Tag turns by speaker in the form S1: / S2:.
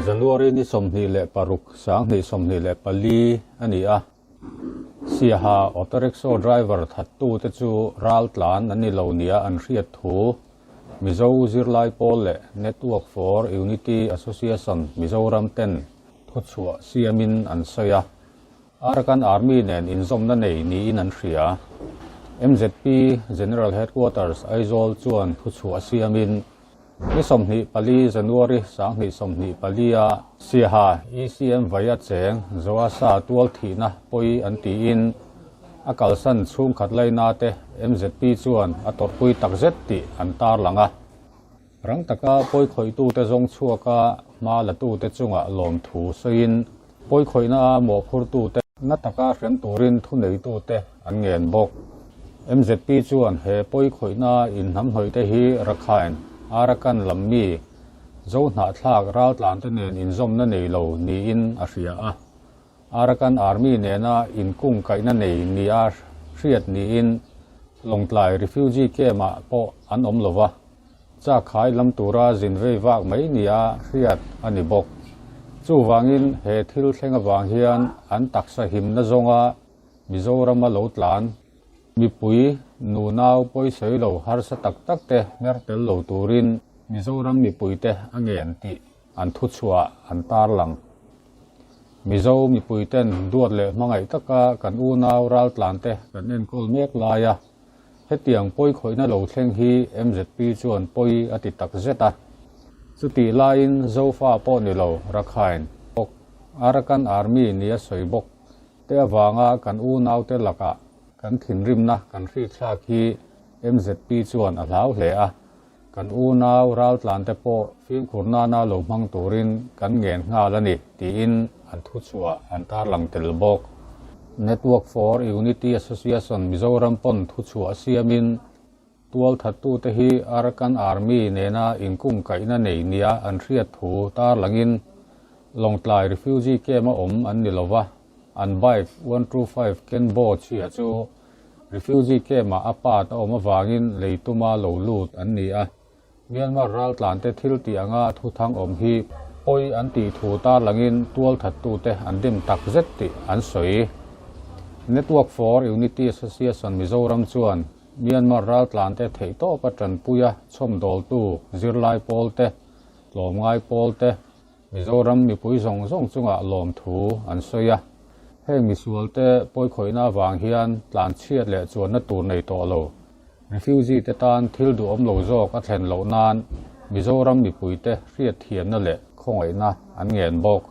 S1: January ni 26, 2024 a ni a. Siaha auto rickshaw driver thattute chu ral tlan an ni lo nia an hriat thu Mizo zirlai pawl leh Network for Unity Association Mizoram ten thuchhuah siamin an sawi a. Arakan Army nen inzawmna nei niin an hria. MZP General Headquarters Aizawl chuan thuchhuah siamin ni 24 January 2024 a Siaha ECM vaia cheng Joasa tual thihna pawi an tiin a kalsan chhungkhat laina te MZP chuan a tawrhpui takzet tih an tarlang a. Rang taka pawikhawih-tute zawng chhuaka hma latute chungah lawmthu sawiin pawikhawihna a mawhphurtute na taka hrem turin thuneitute an ngen bawk. MZP chuan he pawikhawihna inhnamhnawihte hi Rakhine, Arakan lam mi, Zohnahthlak raltlante nen inzawmna nei lo niin a hria a. Arakan Army nena inkungkaihna nei nia hriat niin Lawngtlai Refugee Camp-ah pawh an awm lo va. Chakhai lam tura zin vei vak mai nia hriat a ni bawk. Chuvangin he thil thleng avang hian an taksa himna zawnga Mizorama lo tlan mipui nunau pawisawi lo harsa tak tak te hmer tel lo turin Mizoram mipuite a ngen tih an thuchhuah an tarlang. Mizo mipuiten duat leh hmangaih taka kan unau raltlante kan enkawl mek laia Hetiang pawi khawihna lo thleng hi MZP chuan pawi a ti tak zet a. Chutih laiin Zofa pawh ni lo, Rakhine bawk, Arakan Army nia sawi bawk te avanga kan unaute lakah kan thinrimna kan hrikthlak hi MZP chuan a hlau hle a. Kan unau raltlante pawh fimkhur nana lo hmang turin kan ngen nghal a ni, tiin an thuchhuah an tarlang tel bawk. Network for Unity Association Mizoram pawn thuchhuah siamin tualthattute hi Arakan Army nena inkungkaihna nei nia an hriat thu tarlangin Lawngtlai Refugee Camp-a awm an ni lova, an bike 125 Kenbo chhia chu Refugee camp-ah a part a awm avangin lei tuma lo lut an ni a. Myanmar raltlante thil tih anga thuthang awm hi pawi an tih thu tarlangin tualthattute an dim tak zet tih an sawi. Network for Unity Association Mizoram chuan Myanmar raltlante theihtawpa tanpuia chhawmdawltu zirlai pawlte, tlawmngai pawlte, Mizoram mipui zawng zawng chungah lawmthu an sawi a, heng misualte pawikhawihna avang hian tlanchhiat leh chuanna tur nei tawh lo refugee te tan thil duhawm lo zawk a thlen loh nan Mizoram mipuite hriatthiamna leh khawngaihna an ngen bawk.